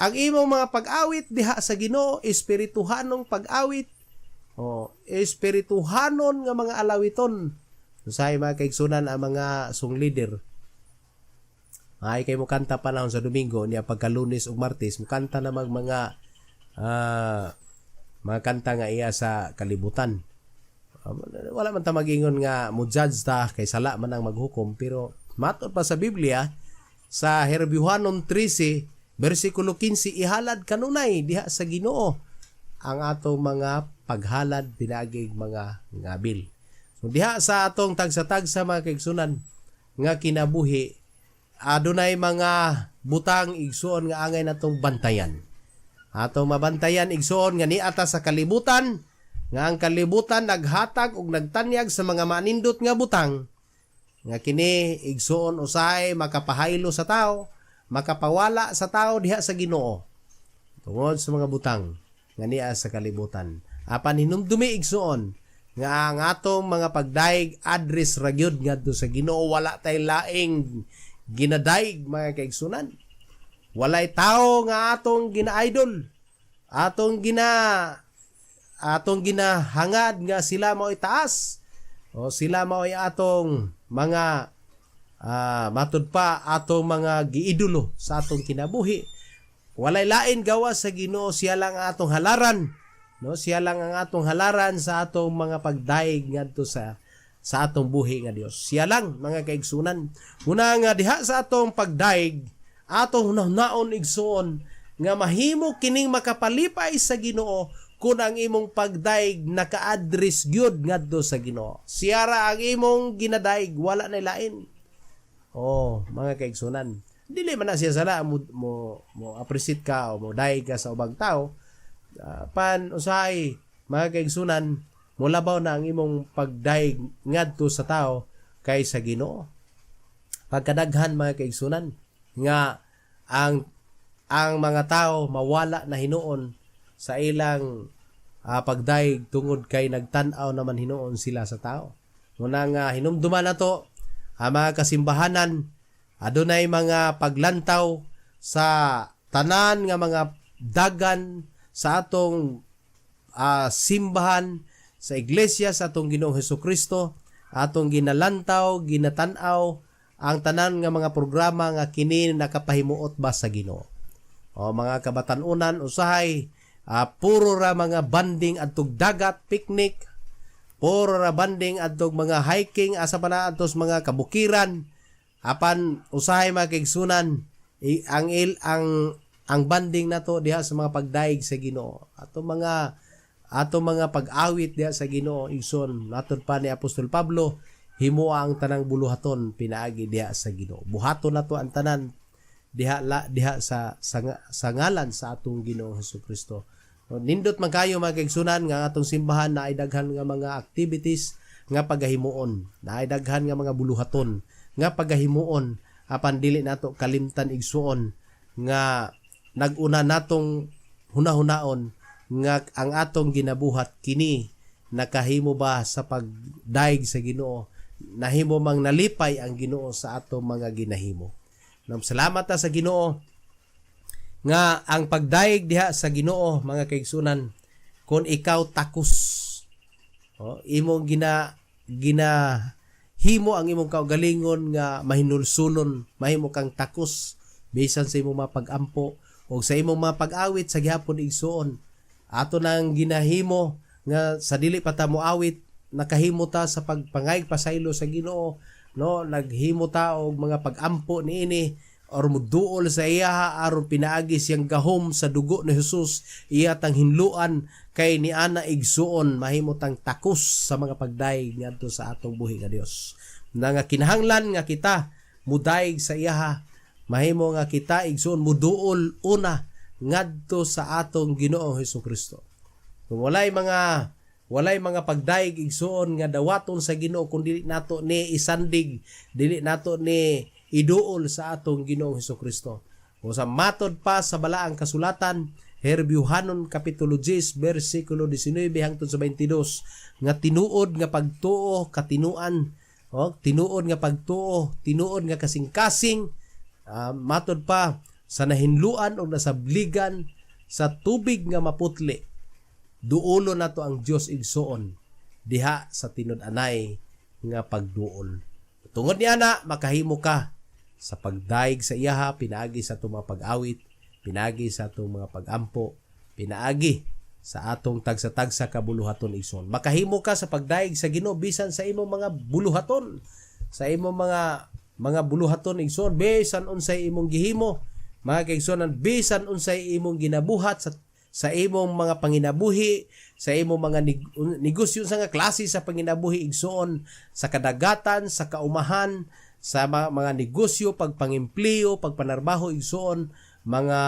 Ang imong mga pag-awit diha sa Ginoo, espirituhanong pag-awit. O espirituhanon nga mga alawiton. Usahay, mga kaigsunan, ang mga song leader ay kay mo kanta panahon sa Domingo niya, pagka Lunes ug Martes mukanta na mag mga mga kanta nga iya sa kalibutan. Wala man ta magingon nga mo judge ta kay sala man ang maghukom, pero matod pa sa Biblia sa Herbiyuhanon 13 bersikulo 15, ihalad kanunay diha sa Ginoo ang atong mga paghalad pinaagig mga ngabil. So diha sa atong tagsa-tagsa, mga kaigsunan, nga kinabuhi, adunay mga butang, igsuon, nga angay natong bantayan. Atong mabantayan, igsuon, nga niata sa kalibutan, nga ang kalibutan naghatag og nagtanyag sa mga manindot nga butang nga kini, igsuon, usahay makapahaylo sa tao, makapawala sa tao diha sa Ginoo tungod sa mga butang nga niya sa kalibutan. Apan hinumdumi, igsuon, nga ang atong mga pagdaig address ra gyud ngadto sa Ginoo. Wala tay laing ginadaig, mga kaigsunan. Walay tao nga atong gina-idol, atong ginahangad nga sila mao'y taas o sila mao'y atong mga matud pa atong mga giidolo sa atong kinabuhi. Walay lain gawas sa Ginoo. Siya lang ang atong halaran, no? Siya lang ang atong halaran sa atong mga pagdaig ngadto sa atong buhi nga Dios. Siya lang, mga kaigsunan. Muna nga diha sa atong pagdaig, atong hunahunaon, igsuon, nga mahimo kining makapalipay sa Ginoo kung ang imong pagdaig naka-address gyud ngadto sa Ginoo. Siya ra ang imong ginadaig, wala na lain. Oh, mga kaigsunan. Dili man na siya sala mo appreciate ka o mo daig ka sa ubang tao. Pan usahay, mga kaigsunan, mulabaw na ang imong pagdaig ngadto sa tao kay sa Ginoo. Pagkadaghan, mga kaigsunan, nga ang mga tao mawala na hinuon sa ilang pagdaig tungod kay nagtan-aw naman hinuon sila sa tao. Muna nga hinumduman nato ang mga kasimbahanan, adunay mga paglantaw sa tanan nga mga dagan sa atong simbahan sa iglesia sa atong Ginoong Hesus Kristo, atong ginalantaw, ginatan-aw ang tanan nga mga programa nga kini nakapahimuot ba sa Ginoo. O mga kabatanunan usahay puro ra mga bonding adtog dagat, picnic, puro ra bonding adtog mga hiking, asa pa na adtos mga kabukiran. Apan usahay, mga kaigsunan, ang il, ang bonding nato diha sa mga pagdaig sa Ginoo, ato mga pag-awit diha sa Ginoo, igsoon. Matod pa ni Apostol Pablo, himoa ang tanang buluhaton pinaagi diha sa Ginoo. Buhaton nato ang tanan diha la, diha sa ngalan sa atong Ginoong Hesus Kristo. Nindot man kayo, mga kaigsunan, nga ang atong simbahan na ay daghan nga mga activities nga pagahimuon, na ay daghan nga mga buluhaton nga pagahimuon, apan dili nato kalimtan, igsuon, nga naguna natong hunahunaon nga ang atong ginabuhat kini nakahimo ba sa pagdaig sa Ginoo, nahimo mang nalipay ang Ginoo sa atong mga ginahimo. Nam salamat ta sa Ginoo nga ang pagdaig diha sa Ginoo, mga kaigsunan, kung ikaw takos, oh, imong gina gina himo ang imong kaugalingon nga mahinulsulon, mahimo kang takos bisan sa imong mga pag-ampo o sa imong mga pag-awit sa gihapon, igsuon. Ato nang ginahimo nga sa dili pa ta moawit, nakahimo ta sa pagpangayg pasaylo sa Ginoo, no? Naghimo ta og mga pag-ampo niini or muduol sa iya aron pinaagi siyang gahom sa dugo ni Jesus iya tang hinluan kay ni ana, igsuon, mahimo tang takos sa mga pagdaig ngadto sa atong buhi nga Dios na nga kinahanglan nga kita mudaig sa iyaha, mahimo nga kita, igsuon, muduol una ngadto sa atong Ginoong Hesus Kristo. Kung walay mga pagdaig, igsuon, nga dawaton sa Ginoo kung dili nato ni isandig, dili nato ni iduol sa atong Ginoong Hesus Kristo. O sa matod pa sa balaang kasulatan, Herbyuhanon kapitulo 10 bersikulo 19 hangtod sa 22, nga tinuod nga pagtuo, katinuan, oh, tinuod nga pagtuo, tinuod nga kasing-kasing, matod pa Sa nahinluan o nasabligan sa tubig nga maputli, duolo nato ang Dios, igsuon, diha sa tinud-anay nga pagduol. Tungod niya na makahimo ka sa pagdaig sa iyaha pinaagi sa atong mga pag-awit, pinaagi sa atong mga pagampo, pinaagi sa atong tagsa-tagsa ka buluhaton, igsoon. Makahimo ka sa pagdaig sa Ginoo bisan sa imong mga buluhaton, sa imong mga buluhaton, igsoon, bisan unsay imong gihimo, mga kaigsuonan, bisan unsay imong ginabuhat sa imong mga panginabuhi, sa imong mga negosyo, sa nga klase sa panginabuhi, igsoon, sa kadagatan, sa kaumahan, sa mga negosyo, pagpangimpliyo, pagpanarbaho, igsoon, mga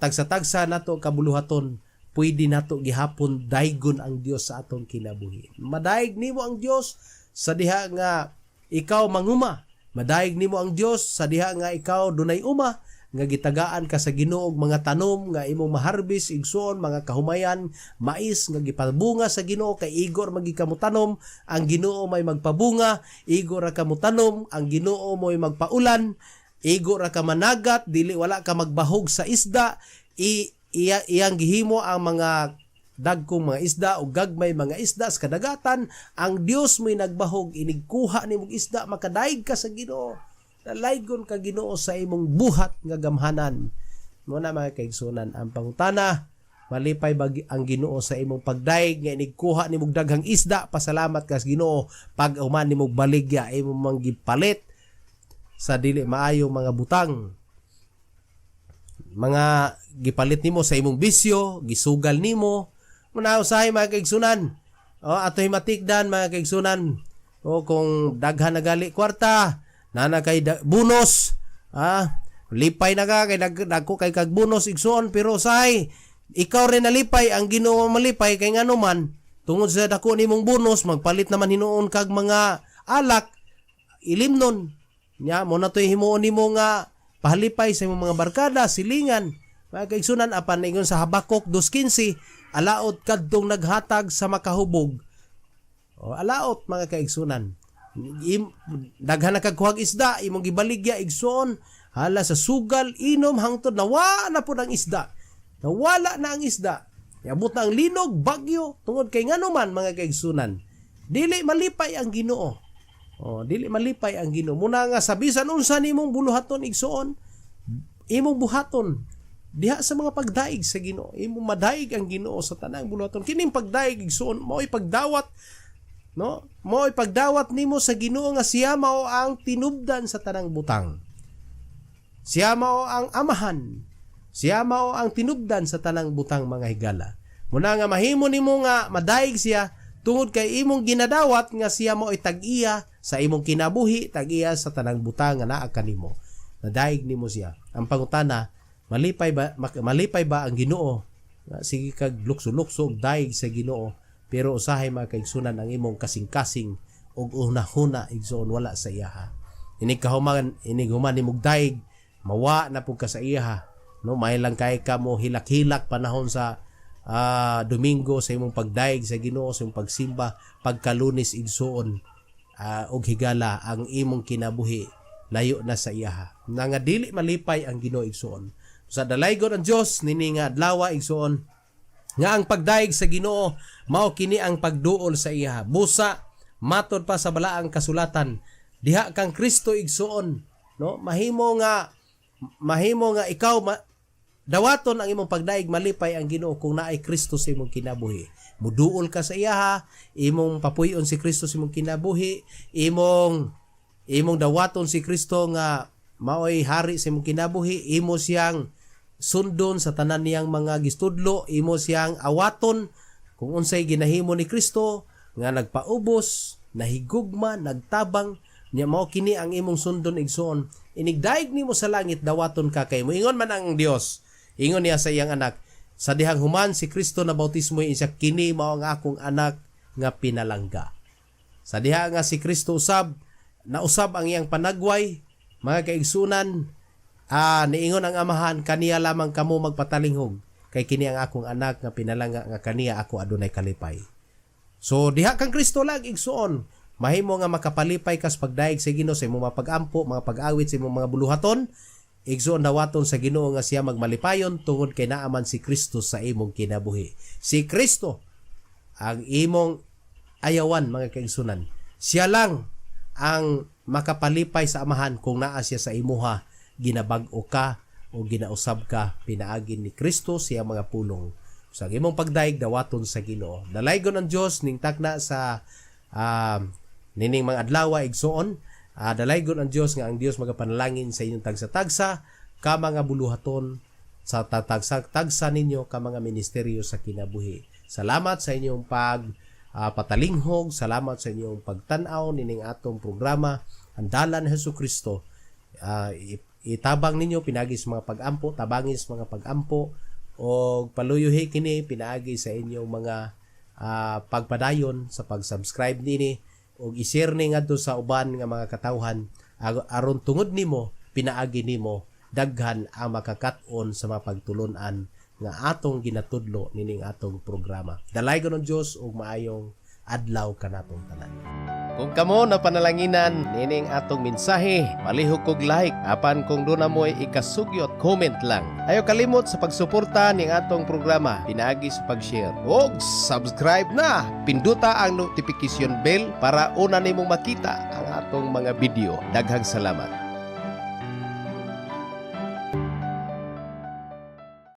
tagsa-tagsa nato kabuluhaton, pwede nato gihapon daygon ang Dios sa atong kinabuhi. Madaig nimo ang Dios sa diha nga ikaw manguma. Madaig nimo ang Dios sa diha nga ikaw dunay uma nga gitagaan ka sa Ginoo og mga tanom nga imong maharbis, igsoon, mga kahumayan, mais nga gipabunga sa Ginoo, kay igo ra man gyud ka motanom, ang Ginoo may magpabunga. Igo ra ka motanom, ang Ginoo mo'y magpaulan. Igo ra ka managat, dili wala ka magbahog sa isda, i iya, iyang gihimo ang mga dagkong mga isda o gagmay mga isda sa kadagatan. Ang Dios mo'y nagbahog. Inigkuha nimong isda, makadaig ka sa Ginoo, dalaygon ka Ginoo sa imong buhat nga gamhanan mo na. Mga kaigsunan, ang pangutana, malipay ba ang Ginoo sa imong pagdaig nga inigkuha nimong daghang isda, pasalamat ka sa Ginoo, pag human nimong baligya, imong mang gipalit sa dili maayong mga butang, mga gipalit nimo sa imong bisyo, gisugal nimo muna? Usahay, mga kaigsunan, o ato himatikdan, mga kaigsunan, o kung daghan na gali kwarta nana kay bonus, lipay na ka kay dagko kay kag bonus, igsuon, pero usahay ikaw rin nalipay, ang Ginoo malipay kay ngano man tungod sa dako nimong bonus, magpalit naman hinuon kag mga alak, ilimnon nya mo na to'y himuon nimo nga pahalipay sa imong mga barkada, silingan, mga kaigsunan. Apan ingon sa Habakuk 2:15, alaot kadtong naghatag sa makahubog. O, alaot, mga kaigsunan. Daghan na kag kuhag isda, imong gibaligya, igsoon, hala sa sugal, inom hangtod nawa na pud ang isda, nawala na ang isda. Iabot na ang linog, bagyo, tungod kay ngano man, mga kaigsunan, dili malipay ang Ginoo. Oh, dili malipay ang Ginoo. Muna nga sa bisan unsa nimong buluhaton, igsoon, imong buhaton diha sa mga pagdaig sa Ginoo, imong madaig ang Ginoo sa tanang buluhaton. Kining pagdaig, igsoon, mao'y pagdawat, no? Mao'y pagdawat nimo sa Ginoo nga siya mao ang tinubdan sa tanang butang. Siya mao ang amahan. Siya mao ang tinubdan sa tanang butang, mga higala. Muna nga mahimo nimo nga madaig siya tungod kay imong ginadawat nga siya mao'y tag-iya sa imong kinabuhi, tag-iya sa tanang butang nga naa kanimo. Nadaig nimo siya. Ang pangutana, malipay ba ang Ginoo? Nga sige kag lukso-lukso og daig sa Ginoo, pero usahay, mga kaigsunan, ang imong kasing-kasing ug hunahuna, igsoon, wala sa iyaha. Inig kahuman, inig human nimog daig, mawa na pud ka sa iyaha. No, may lang kay ka mo hilak-hilak panahon sa Domingo sa imong pagdaig sa Ginoo, sa imong pagsimba, pagkalunes, igsoon, og higala, ang imong kinabuhi layo na sa iyaha. Na nga dili malipay ang Ginoo, igsoon. Sa dalaygon ang Dios nini nga adlaw, igsoon, nga ang pagdaig sa Ginoo mao kini ang pagduol sa iya. Busa matod pa sa balaang kasulatan diha kang Kristo, igsoon, no, mahimo nga ikaw dawaton ang imong pagdaig, malipay ang Ginoo kung naay Kristo sa imong kinabuhi. Muduol ka sa iyaha, imong papuy-on si Kristo sa imong kinabuhi, imong dawaton si Kristo nga maoy hari sa imong kinabuhi, imo siyang sundon sa tanan niyang mga gistudlo, imo siyang awaton kung unsay ginahimo ni Kristo nga nagpaubos, nahigugma, nagtabang niya. Mao kini ang imong sundon, igsoon. Inigdaig nimo sa langit, dawaton ka kay moingon man ang Dios. Ingon niya sa iyang anak sa dihang human si Kristo na bautismo siya, "Kini mao ang akong anak nga pinalangga." Sa diha nga si Kristo usab nausab ang iyang panagway, mga kaigsunan, niingon ang Amahan, "Kaniya lamang kamo magpatalinghog kay kini ang akong anak nga pinalangga nga kaniya ako adunay kalipay." So diha kang Kristo lang, igsuon, mahimo nga makapalipay kas pagdaig sa Ginoo sa imong mga pag-ampo, mga pag-awit, sa imong mga buluhaton. Igsoon, dawaton sa Ginoo nga siya magmalipayon tungod kay naa man si Kristo sa imong kinabuhi. Si Kristo ang imong ayawan, mga kaigsunan. Siya lang ang makapalipay sa Amahan kung naa siya sa imuha, ginabag-o ka o ginausab ka pinaagi ni Kristo siya mga pulong. Sa imong pagdayeg, dawaton sa Ginoo. Dalaygon ang Dios ning takna sa nining mga adlaw, igsoon. Dalaygon ang Dios nga ang Dios magapanalangin sa inyong tagsa-tagsa ka mga buluhaton, sa tatagsa-tagsa ninyo ka mga ministeryo sa kinabuhi. Salamat sa inyong pag patalinghog, salamat sa inyong pagtan-aw nining atong programa, Ang Dalan ni Hesus Kristo. Itabang ninyo pinagi sa mga pag-ampo, tabangin sa mga pag-ampo o paluyuhi kini pinaagi sa inyong mga pagpadayon sa pag-subscribe nini ug i-share ni ngadto sa uban nga mga katawhan aron tungod nimo, pinaagi nimo, daghan ang makakat-on sa mga pagtulunan nga atong ginatudlo nining atong programa. Dalaygon ang Dios ug maayong adlaw kanatong tanan. Kung kamo na panalanginan nining atong mensahe, palihog kog like apan kung duna mo'y ikasugyot, comment lang. Ayaw kalimot sa pagsuporta ning atong programa pinaagi sa pag-share ug subscribe na. Pinduta ang notification bell para una nimong makita ang atong mga video. Daghang salamat.